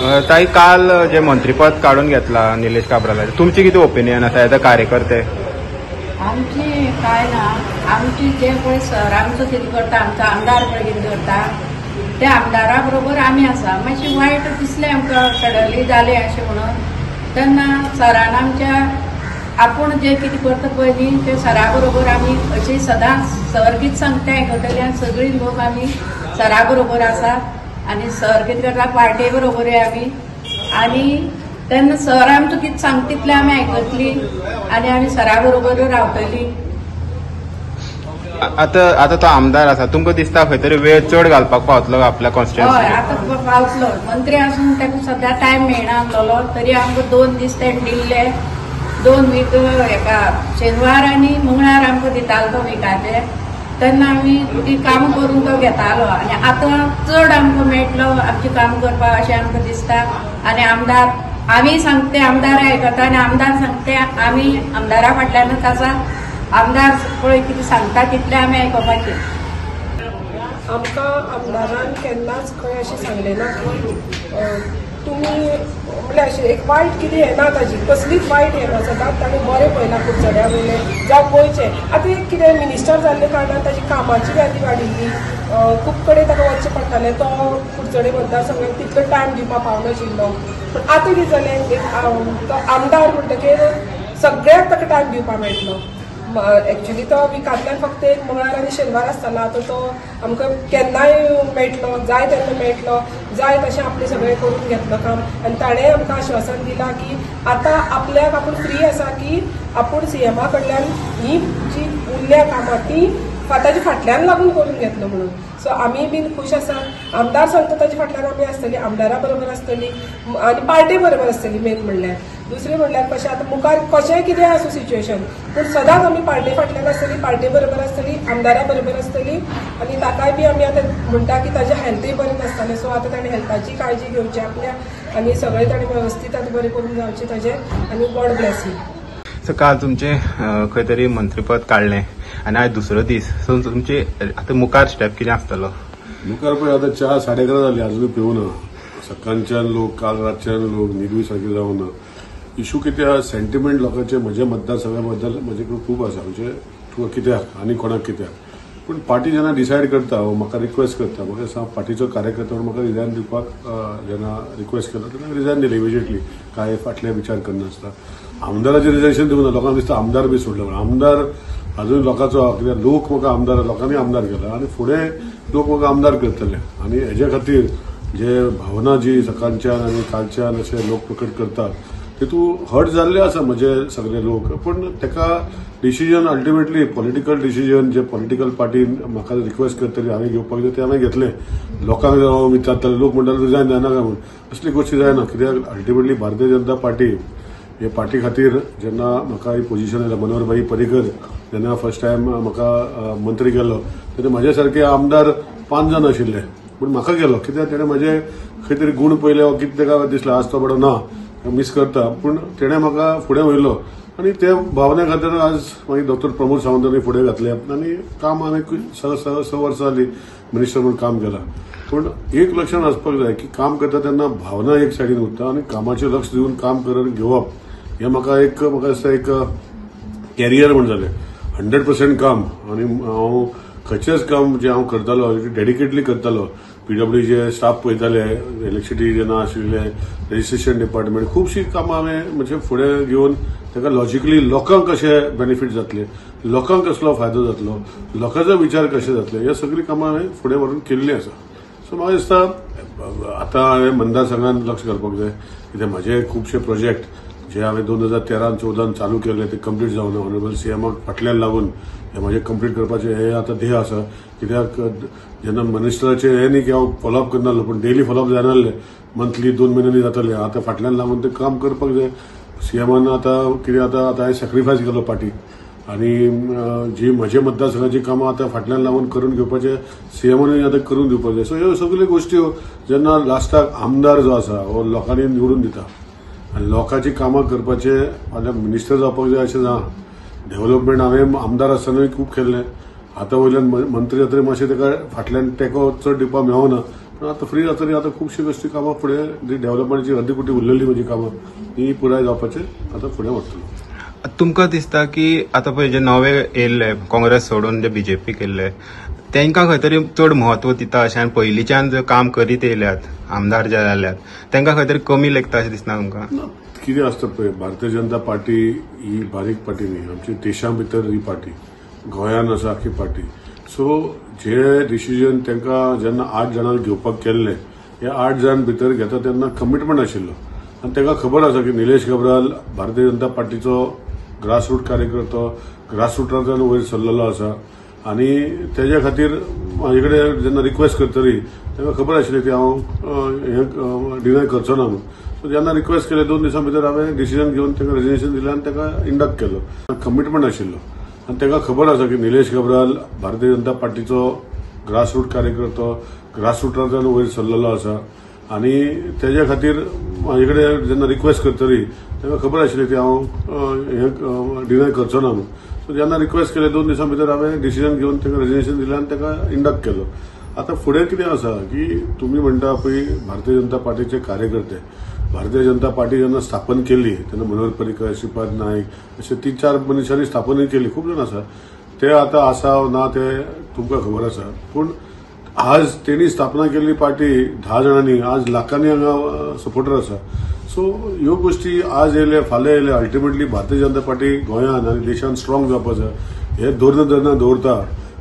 ताई, काल जे मंत्रीपद काडून घेतला निलेश काब्रालाचे, तुमची कितें ओपिनियन आसा एज अ कार्यकर्ते? आमची काय ना, आमची जे पळय सर आमचो कितें करता, आमचो आमदार पळय कितें करता त्या आमदारा बरोबर आमी आसा. मातशें वायट दिसलें आमकां सडनली जालें अशें म्हणून. तेन्ना सरान आमच्या आपूण जे कितें करता पळय न्ही ते सरा बरोबर आमी अशी सदांच सर कितें सांगता आयकतले आनी सगळीं लोक आमी सरा बरोबर आसा. आनी सर कितें करता पार्टे बरोबर आमी, आनी तेन्ना सर आमचो कितें सांगता तितलें आमी आयकतली आनी आमी सरा बरोबर रावतली. आतां आतां तो आमदार आसा, तुमकां दिसता खंय तरी वेळ चड घालपाक पावतलो आपल्या कॉन्स्टिट्युएन्सी? हय, आतां पावतलो. मंत्री आसून ताका सद्या टायम मेळना आसलेलो, तरी आमकां 2 दीस तेणें दिल्ले, 2 वीक हेका शेनवार आनी मंगळार आमकां दितालो तो विकाचे, तेन्ना आमी ती कामां करून तो घेतालो. आनी आतां चड आमकां मेळटलो आमचें काम करपाक अशें आमकां दिसता. आनी आमदार आमी सांगते आमदार आयकता आनी आमदार सांगते आमी आमदारा फाटल्यानूच आसा. आमदार पळय कितें सांगता तितलें आमी आयकुपाचें. आमकां आमदारान केन्नाच खंय अशें सांगलें ना की तुमी म्हणल्यार अशें एक वायट कितें येना, ताजी कसलीच वायट येना. सदांच ताणें बरें पळयलां कुडचड्या वयलें जावं गोंयचें. आतां एक कितें मिनिस्टर जाल्ले कारणान ताजी कामाची व्याधी वाडिल्ली, खूब कडेन ताका वचचें पडटालें, तो कुडचडे मतदारसंघाक तितलो टायम दिवपाक पावनाशिल्लो. पूण आतां कितें जालें, तो आमदार म्हणटकीर सगळ्याक ताका टायम दिवपाक मेळटलो. एक्चुली तो विकांतल्यान फक्त एक मंगळार आनी शेनवार आसतालो, आतां तो आमकां केन्नाय मेळटलो, जाय तेन्ना मेळटलो, जाय तशें आपलें सगळें करून घेतलो काम. आनी ताणें आमकां आश्वासन दिलां की आतां आपल्याक आपूण फ्री आसा की आपूण सीएमा कडल्यान ही जी उरल्या कामां ती ताजे फाटल्यान लागून करून घेतलो म्हणून. सो आमी बीन खूश आसा. आमदार सांगता ताजे फाटल्यान आमी आसतली, आमदारा बरोबर आसतली आनी पार्टे बरोबर आसतली मेन म्हणल्यार. दुसरें म्हणल्यार कशें आतां मुखार कशेंय कितें आसूं सिच्युएशन, पूण सदांच आमी पार्टे फाटल्यान आसतली, पार्टे बरोबर आसतली, आमदारा बरोबर आसतली. आनी ताकाय बी आमी आतां म्हणटा की ताजें हेल्थूय बरें नासतालें, सो आतां ताणें हेल्थाची काळजी घेवची आपल्या आनी सगळें ताणें वेवस्थीत आतां बरें करून जावचें ताजें. आनी गॉड ब्लेस you. सो काल तुमचें खंय तरी मंत्रीपद काडलें आनी आयज दुसरो दीस, सो तुमचे आतां मुखार स्टेप कितें आसतलो? मुखार पळय आतां 4, 11:30 जाली, आजून पेवना. सकाळच्यान लोक, काल रातच्यान लोक न्हिदूय सारकी जावना. इशू कितें आहा, सेंटिमेंट लोकांचे म्हज्या मतदारसंघा बद्दल म्हजे कडेन खूब आसा, म्हणजे तुका कित्याक आनी कोणाक कित्याक. पूण पार्टी जेन्ना डिसायड करता वो म्हाका रिक्वेस्ट करता, म्हाका दिसता पार्टीचो कार्यकर्ता म्हणून म्हाका रिजायन दिवपाक जेन्ना रिक्वेस्ट केलो तेन्ना रिजायन दिलें इमिजिएटली, कांय फाटले विचार करनासता. आमदाराचें रिजायनेशन दिवना, लोकांक दिसता आमदार बी सोडलो म्हणून. आमदार अजून लोकांचो, कित्याक लोक म्हाका आमदार, लोकांनी आमदार केला आनी फुडें लोक म्हाका आमदार करतले. आनी हेजे खातीर जे भावना जी सकाळच्यान आनी कालच्यान अशे लोक प्रकट करतात तितून हर्ट जाल्ले आसा म्हजे सगळे लोक. पूण ताका डिसिजन अल्टिमेटली पॉलिटिकल डिसिजन जे पॉलिटिकल पार्टीन म्हाका रिक्वेस्ट करतली हांवें घेवपाक जाय तें हांवें घेतलें. लोकांक हांव विचारताले, लोक म्हणटाले रिजायन जायना काय म्हणून. असली गोश्टी जायना, कित्याक अल्टिमेटली भारतीय जनता पार्टी हे पार्टी खातीर जेन्ना म्हाका ही पोजिशन आयला, मनोहर भाई पर्रीकर जेन्ना फर्स्ट टायम म्हाका मंत्री केलो तेन्ना म्हजे सारके आमदार 5 जाण आशिल्ले, पूण म्हाका केलो कित्याक तेणें म्हजे खंय तरी गूण पळयले वा कितें ताका दिसलें आज तो बरो ना मीस करता, पूण तेणें म्हाका फुडें व्हेलो आनी ते भावने खातीर आज मागीर डॉक्टर प्रमोद सावंतांनी फुडें घातले आनी काम हांवें 6 वर्सां जालीं मिनिस्टर म्हणून काम केलां. पूण एक लक्षांत आसपाक जाय की काम करता तेन्ना भावना एक सायडीन उरता आनी कामाचें लक्ष दिवन काम करून घेवप हें म्हाका एक, म्हाका दिसता एक कॅरियर म्हण जालें. 100% काम. आनी हांव खंयचेंच काम जें हांव करतालो डेडिकेटली करतालो. पीडब्ल्यूचे स्टाफ पळयताले, इलेक्ट्रिसिटी जेन्ना आशिल्लें, रजिस्ट्रेशन डिपार्टमेंट, खुबशीं कामां हांवें म्हणजे फुडें घेवन ताका लॉजिकली लोकांक कशें बेनिफीट जातलें, लोकांक कसलो फायदो जातलो, लोकांचो विचार कशे जातले, ह्या सगळीं कामां हांवें फुडें व्हरून केल्लीं आसा. सो म्हाका दिसता आतां हांवें मतदारसंघान लक्ष घालपाक जाय, कित्याक म्हजे खुबशे प्रोजेक्ट जे हांवें 2013 14 चालू केले ते कंप्लीट जावना. ऑनरेबल सीएमाक फाटल्यान लागून हे म्हजें कंप्लीट करपाचें हें आतां ध्येय आसा. कित्याक जेन्ना मिनिस्टराचें हें न्ही की हांव फॉलोअप करनासलो, पूण डेली फॉलोअप जायनासलें, मंथली 2 म्हयन्यांनी जातालें. आतां फाटल्यान लागून तें काम करपाक जाय. सीएमान आतां कितें आतां आतां हांवें सॅक्रिफायस केलो पार्टी आनी जी म्हजे मतदारसंघाची कामां आतां फाटल्यान लागून करून घेवपाचें सीएमानूय आतां करून दिवपाक जाय. सो ह्यो सगल्यो गोश्टी जेन्ना लास्टाक आमदार जो आसा हो लोकांनी निवडून दिता आनी लोकांची कामां करपाचें फाल्यां मिनिस्टर जावपाक जाय अशें ना. डेव्हलपमेंट हांवें आमदार आसतनाय खूब केल्लें, आतां वयल्यान मंत्री जातकीर मातशें ताका फाटल्यान तेंको चड दिवपाक मेळना, पूण आतां फ्री जातरी आतां खुबशी गोश्टी कामां फुडें जी डेव्हलपमेंटची अर्दी कुटी उरलेली म्हजी कामां ती पुराय जावपाचें आतां फुडें व्हरतलो. तुमकां दिसता की आतां पळय जे नवे येयल्ले काँग्रेस सोडून जे बीजेपी केल्ले तांकां खंय तरी चड म्हत्व दिता अशें आनी पयलींच्यान जे काम करीत येयल्यात आमदार जे जाल्यात तांकां खंय तरी कमी लेखता अशें दिसना तुमकां? कितें आसता पळय, भारतीय जनता पार्टी ही बारीक पार्टी न्ही, आमच्या देशा भितर ही पार्टी, गोंयान आसा आखी पार्टी. सो जे डिसिजन तांकां जेन्ना 8 जाणांक घेवपाक केल्ले, हे 8 जाण भितर घेता तेन्ना कमिटमेंट आशिल्लो आनी तांकां खबर आसा की निलेश काब्राल भारतीय जनता पार्टीचो ग्रासरूट कार्यकर्तो, ग्रासरुटांतल्यान वयर सरलेलो आसा आनी तेज्या खातीर म्हाजे कडेन जेन्ना रिक्वेस्ट करतली तांकां खबर आशिल्ली की हांव हें डिनाय करचो ना म्हणून. सो जेन्ना रिक्वेस्ट केले 2 दिसां भितर हांवें डिसिजन घेवन ताका रेजिग्नेशन दिलें आनी ताका इंडक्ट केलो. कमिटमेंट आशिल्लो आनी तांकां खबर आसा की निलेश काब्राल भारतीय जनता पार्टीचो ग्रासरूट कार्यकर्तो, ग्रासरुटांतल्यान वयर सरलेलो आसा आनी तेज्या खातीर म्हाजे कडेन जेन्ना रिक्वेस्ट करतली तांकां खबर आशिल्ली की हांव हें डिनाय करचो ना म्हणून. सो जेन्ना रिक्वेस्ट केले 2 दिसां भितर हांवें डिसिजन घेवन ताका रेजिग्नेशन दिलें आनी ताका इंडक्ट केलो. आतां फुडें कितें आसा की तुमी म्हणटा पळय भारतीय जनता पार्टीचे कार्यकर्ते, भारतीय जनता पार्टी जेन्ना स्थापन केली तेन्ना मनोहर पर्रीकर, श्रीपाद नायक अशे 3-4 मनशांनी स्थापनूय केली, खूब जाण आसा ते आतां आसा ना ते तुमकां खबर आसा. पूण आज तेणी स्थापना केल्ली पार्टी 10 जाणांनी आज लाखांनी हांगा सपोर्टर आसा. सो ह्यो गोश्टी आज येयले फाल्यां येयले, अल्टिमेटली भारतीय जनता पार्टी गोंयान आनी देशान स्ट्रॉंग जावपा जाय हे धोरण जेन्ना दवरता,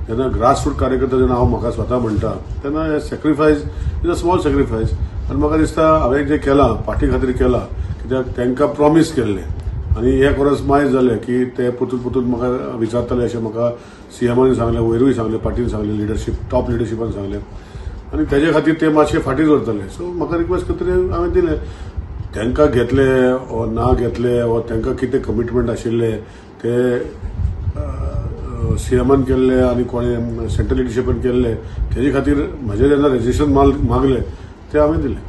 जेन्ना ग्रासरूट कार्यकर्ता जेन्ना हांव म्हाका स्वता म्हणटा तेन्ना हे sacrifice is a small sacrifice. आनी म्हाका दिसता हांवें जें केलां पार्टी खातीर केलां, कित्याक तांकां प्रॉमीस केल्लें आनी एक वर्स मायज जालें की ते परतून परतून म्हाका विचारताले अशें म्हाका सीएमान सांगलें, वयरूय सांगलें, पार्टीन सांगलें, लिडरशीप टॉप लिडरशिपान सांगलें आनी तेजे खातीर ते मातशे फाटीं दवरताले. सो म्हाका रिक्वेस्ट करतले हांवें दिलें. तांकां घेतले वो ना घेतले वो तांकां कितें कमिटमेंट आशिल्लें ते सीएमान केल्ले आनी कोणें सेंट्रल लिडरशिपान केल्ले, तेजे खातीर म्हजें जेन्ना रेजिस्ट्रेशन मागलें ते हांवें दिलें.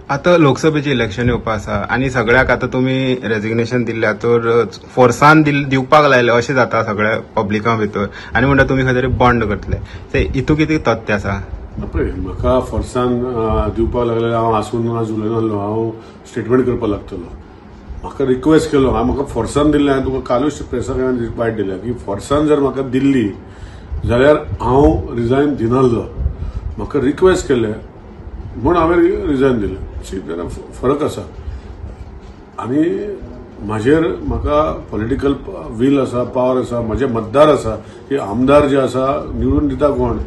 आतां लोकसभेचें इलेक्शन येवपा आसा आनी सगळ्याक आतां तुमी रेजिग्नेशन दिल्ल्या तर फोर्सान दिवपाक लायलें अशें जाता सगळ्या पब्लिका भितर आनी म्हणटा तुमी खंय तरी बंड करतले, ते हितू कितें तथ्य आसा? पळय, म्हाका फोर्सान दिवपाक लागले हांव आसून आज उलयनासलो, हांव स्टेटमेंट करपाक लागतलो. म्हाका रिक्वेस्ट केलो, हांवें म्हाका फोर्सान दिल्लें, हांवें तुका कालूच प्रेसाक हांवें बायट दिल्या की फोर्सान जर म्हाका दिल्ली जाल्यार हांव रिजायन दिनासलो. म्हाका रिक्वेस्ट केलें म्हूण हांवें रिजायन दिलें. फरक आसा आनी म्हाजेर म्हाका पॉलिटिकल वील आसा, पावर आसा, म्हजे मतदार आसा की आमदार जे आसा निवडून दिता कोण,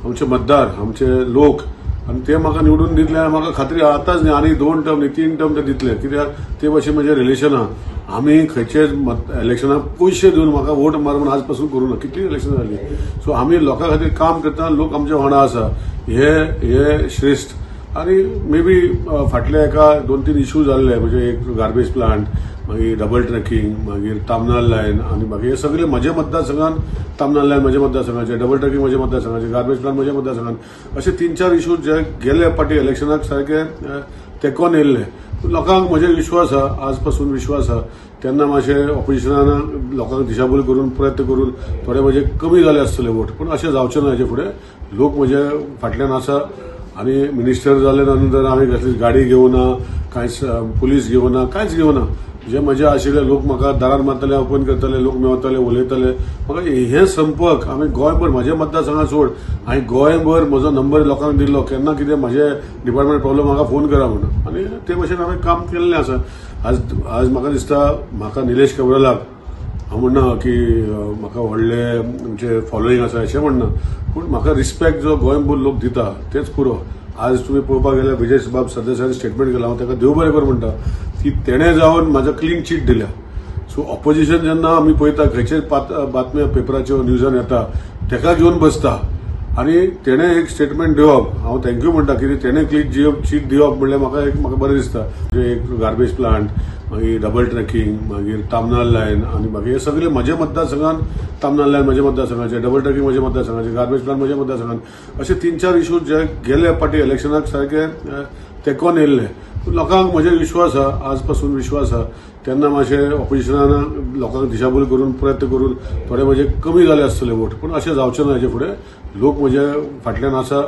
आमचे मतदार, आमचे लोक, आनी ते म्हाका निवडून दितले म्हाका खात्री आतांच न्ही आनी 2 टर्म न्ही 3 टर्म ते दितले, कित्याक ते भाशेन म्हजें रिलेशन आहा. आमी खंयचेच इलेक्शनाक पयशे दिवन म्हाका वोट मार म्हूण आज पासून करूं ना, कितली इलेक्शन जाली. सो आमी लोकां खातीर काम करतना लोक आमच्या वांगडा आसा हे हे श्रेश्ठ. आनी मे बी फाटले एका 2-3 इशू जाल्ले, म्हणजे एक गार्बेज प्लांट, मागीर डबल ट्रॅकिंग, मागीर तामनाल लायन आनी बाकी हे सगळे म्हज्या मतदारसंघान, तामनाल लायन म्हज्या मतदारसंघाचे, डबल ट्रॅकिंग म्हज्या मतदारसंघाचे, गार्बेज प्लांट म्हज्या मतदारसंघान, अशे 3-4 इशू जे गेले फाटी इलेक्शनाक सारके तेंकोन येयल्ले. लोकांक म्हजेर विश्वास आहा, आज पासून विश्वास आहा. तेन्ना मातशें ऑपोजिशनान लोकांक दिशाभूल करून प्रयत्न करून थोडे म्हजे कमी जाले आसतले वोट, पूण अशें जावचें ना हेजे फुडें. लोक म्हजे फाटल्यान आसा आनी मिनिस्टर जाले नंतर हांवें कसलीच गाडी घेवना, कांयच पुलीस घेवना, कांयच घेवना. जे म्हजे आशिल्ले लोक म्हाका दारार मारतले, ओपन करतले, लोक मेवतले, उलयतले. म्हाका हे संपर्क हांवें गोंयभर म्हज्या मतदारसंघात सोड, हांवें गोंयभर म्हजो नंबर लोकांक दिल्लो, केन्ना कितें म्हजे डिपार्टमेंट प्रॉब्लम म्हाका फोन करा म्हणून, आनी ते भशेन हांवें काम केल्लें आसा. आज आज म्हाका दिसता म्हाका निलेश काब्रालाक हांव म्हणना की म्हाका व्हडले आमचे फॉलोईंग आसा अशें म्हणना, पूण म्हाका रिस्पेक्ट जो गोंयभर लोक दिता तेच पुरो. आज तुमी पळोवपाक गेल्यार विजय बाब सरदेसायान स्टेटमेंट केलां, हांव ताका देव बरें कर म्हणटा की तेणें जावन म्हाजो क्लीन चीट दिल्या. सो ऑपोजिशन जेन्ना आमी पळयता खंयचेच बातम्यो पेपराच्यो न्यूजान येता ताका घेवन बसता आनी तेणें एक स्टेटमेंट दिवप, हांव thank you म्हणटा कित्याक तेणें क्लीन चीट दिवप म्हणल्यार म्हाका एक म्हाका बरें दिसता. एक गार्बेज प्लांट, मागीर डबल ट्रॅकिंग, मागीर तामनाल लायन आनी बाकी हे सगळे म्हज्या मतदारसंघान, तामनाल लायन म्हज्या मतदारसंघाचे, डबल ट्रॅकिंग म्हज्या मतदारसंघाचे, गार्बेज प्लांट म्हज्या मतदारसंघान, अशे 3-4 इशू जे गेले फाटी इलेक्शनाक सारके तेंकोन येयल्ले. लोकांक म्हजेर विश्वास आहा, आज पासून विश्वास आहा. तेन्ना मातशें ऑपोजिशनान लोकांक दिशाभूल करून प्रयत्न करून थोडे म्हजे कमी जाले आसतले वोट, पूण अशें जावचें ना हेजे फुडें. लोक म्हजे फाटल्यान आसा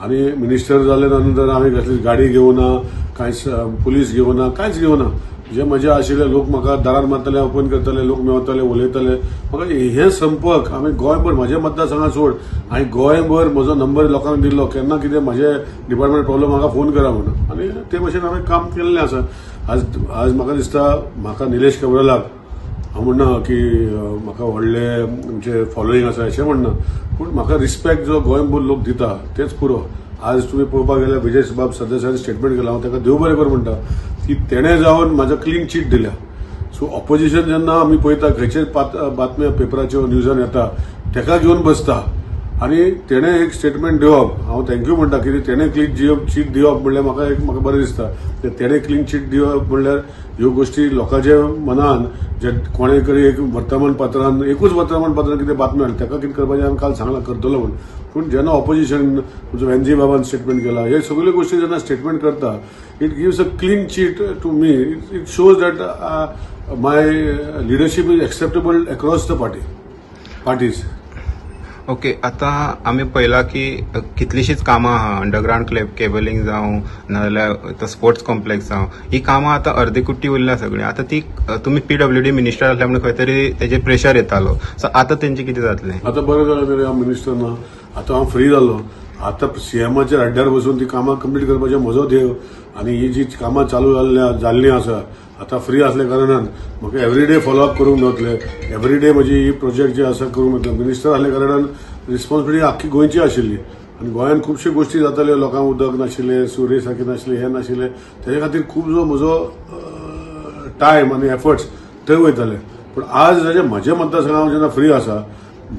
आनी मिनिस्टर जाले नंतर हांवें कसली गाडी घेवना, कांयच पुलीस घेवना, कांयच घेवना. जे म्हजे आशिल्ले लोक म्हाका दारार मारताले, ओपन करताले, लोक मेवताले, उलयताले. म्हाका हे संपर्क हांवें गोंयभर म्हज्या मतदारसंघात सोड हांवें गोंयभर म्हजो नंबर लोकांक दिल्लो, केन्ना कितें म्हजे डिपार्टमेंट प्रॉब्लम म्हाका फोन करा म्हणून. आनी ते भशेन हांवें काम केल्लें आसा. आज आज म्हाका दिसता म्हाका निलेश काब्रालाक हांव म्हणना की म्हाका व्हडले आमचे फॉलोईंग आसा अशें म्हणना, पूण म्हाका रिस्पेक्ट जो गोंयभर लोक दिता तेच पुरो. आज तुमी पळोवपाक गेल्यार विजय बाब सरदेसायान स्टेटमेंट केलां, हांव ताका देव बरें कर म्हणटा की तेणें जावन म्हाजो क्लीन चीट दिल्या. सो ऑपोजिशन जेन्ना आमी पळयता खंयचे बातम्या पेपराच्यो न्यूजान येता ताका घेवन बसता आनी तेणें एक स्टेटमेंट दिवप, हांव thank you म्हणटा कित्याक तेणें क्लीन चीट दिवप म्हणल्यार म्हाका एक म्हाका बरें दिसता. तेणें क्लीन चीट दिवप म्हणल्यार ह्यो गोश्टी लोकांच्या मनान जे कोणे तरी एक वर्तमानपत्रान एकूच वर्तमानपत्रान कितें बातमी हाडली ताका कितें करपाचें हांवें काल सांगलां करतलो म्हूण. पूण जेन्ना ऑपोजिशन तुमचो एनजी बाबान स्टेटमेंट केला, हे सगळ्यो गोश्टी जेन्ना स्टेटमेंट करता it gives a clean chit to me. It shows that my leadership is acceptable across the parties. Okay, आतां आमी पळयलां की कितलींशींच कामां आहा, अंडरग्रावंड केबलिंग जावं नाजाल्यार स्पोर्ट्स कॉम्प्लेक्स जावं, ही कामां आतां अर्देकुट्टी उरल्या सगळीं. आतां ती तुमी पीडब्ल्यूडी मिनिस्टर आसल्या म्हणून खंय तरी तेजेर प्रेशर येतालो, सो आतां तेंचें कितें जातलें? आतां बरें जालें न्ही हांव मिनिस्टर ना, आतां हांव फ्री जालो. आतां सीएमाचेर अड्ड्यार बसून ती कामां कंप्लीट करपाचें म्हजो ध्येय. आनी ही जी कामां चालू जाल्लीं आसा आतां फ्री आसल्या कारणान म्हाका एवरीडे फॉलोअप करूंक मेवतलें, एवरीडे म्हजी ही प्रोजेक्ट जे आसा करूंक मेवतले. मिनिस्टर आसल्या कारणान रिस्पॉन्सिबिलिटी आख्खी गोंयची आशिल्ली आनी गोंयांत खुबश्यो गोश्टी जाताल्यो, लोकांक उदक नाशिल्लें, सुरे सारकें नाशिल्लें, हें नाशिल्लें, तेजे खातीर खूब जो म्हजो टायम आनी एफर्ट्स थंय वयताले. पूण आज जाचे म्हज्या मतदारसंघात हांव जेन्ना फ्री आसा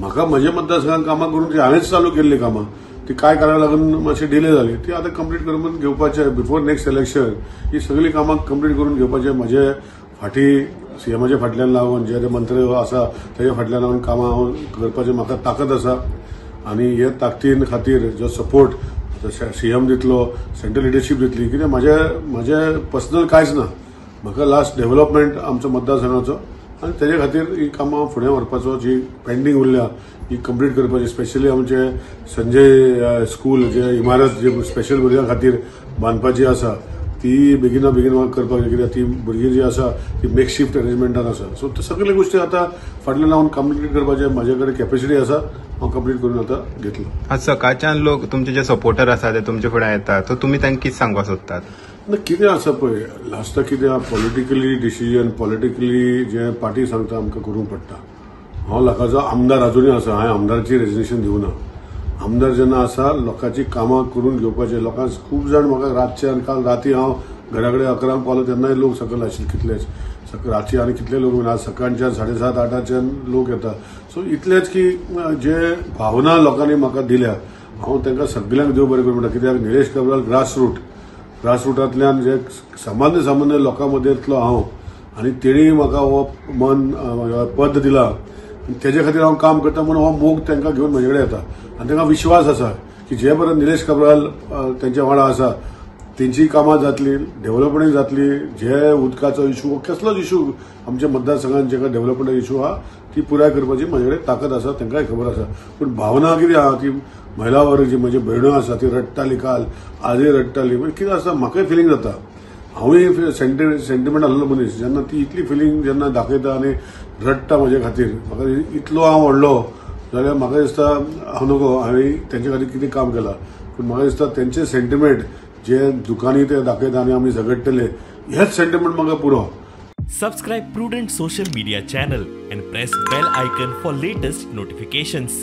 म्हाका म्हज्या मतदारसंघात कामां करून ती हांवेंच चालू केल्लीं कामां ती काय कारणाक लागून मातशी डिले जाली ती आतां कंप्लीट करून घेवपाचें बिफोर नेक्स्ट इलेक्शन. ही सगळीं कामां कंप्लीट करून घेवपाचें. म्हजे फाटीं सीएमाच्या फाटल्यान लागून जे मंत्री आसा तेज्या फाटल्यान लागून कामां हांव करपाचें म्हाका ताकद आसा. आनी हे ताकदीन खातीर जो सपोर्ट सीएम दितलो, सेंट्रल लिडरशीप दितली, कित्याक म्हजें पर्सनल कांयच ना, म्हाका लास्ट डेव्हलपमेंट आमचो मतदारसंघाचो आनी तेजे खातीर ही कामां फुडें व्हरपाचो जी पेंडींग उरल्या ही कंप्लीट करपाची. स्पेशली आमचे संजय स्कूल जे इमारत जे स्पेशल भुरग्यां खातीर बांदपाची आसा ती बेगिना बेगीन म्हाका करपाक जाय, कित्याक ती भुरगीं जी आसा ती मेकशिफ्ट अरेंजमेंटान आसा. सो ते सगळे गोश्टी आतां फाटल्यान लावन कंप्लीट करपाचें म्हजे कडेन कॅपेसिटी आसा, हांव कंप्लीट करून आतां घेतलो. आज सकाळच्यान लोक तुमचे जे सपोर्टर आसा ते तुमचे फुडें येतात, सो तुमी तांकां कितें सांगपाक सोदतात? ना कितें आसा पळय, लास्टाक कितें आहा पॉलिटिकली डिसिजन, पॉलिटिकली जे पार्टी सांगता आमकां करूंक पडटा. हांव लोकांचो आमदार अजुनूय आसा, हांवें आमदाराची रेजिग्नेशन दिवना. आमदार जेन्ना आसा लोकांची कामां करून घेवपाचें. लोकांक खूब जाण म्हाका रातचे आनी काल राती हांव घरा कडेन 11 पावलो तेन्नाय लोक सकयल आशिल्ले कितलेच रातचे आनी कितले लोक आज सकाळच्यान 7:30 8च्यान लोक येता. सो इतलेच की जे भावना लोकांनी म्हाका दिल्या हांव तांकां सगल्यांक देव बरें करूं म्हणटा. कित्याक निलेश काब्राल ग्रासरुटांतल्यान जे सामान्य सामान्य लोकां मदेंतलो हांव आनी तेणी म्हाका हो मन पद दिला आनी तेजे खातीर हांव काम करता म्हणून हो मोग तांकां घेवन म्हजे कडेन येता. आनी तांकां विश्वास आसा की जे पर्यंत निलेश काब्राल तेंच्या वांगडा आसा तेंची कामां जातली, डेव्हलपमेंट जातली. जे उदकाचो इशू, कसलोच इशू आमच्या मतदारसंघात जेका डेव्हलपमेंट इशू आहा ती पुराय करपाची म्हजे कडेन ताकद आसा, तांकांय खबर आसा. पूण भावना कितें आहा ती महिला वर्ग जी म्हजी भयण्यो आसा ती रडटाली काल, आजय रडटाली. म्हणजे कितें आसा म्हाकाय फिलींग जाता, हांवूय सेंटिमेंट आसलो मनीस, जेन्ना ती इतली फिलींग जेन्ना दाखयता आनी रडटा म्हजे खातीर, म्हाका इतलो हांव व्हडलो जाल्यार म्हाका दिसता हांव नको हांवें तेंचे खातीर कितें काम केलां. पूण म्हाका दिसता तेंचे सेंटिमेंट जे दुकानी ते दाखयता आनी आमी झगडटले हेच सेंटिमेंट म्हाका पुरो. Subscribe Prudent Social Media channel and press bell icon for latest notifications.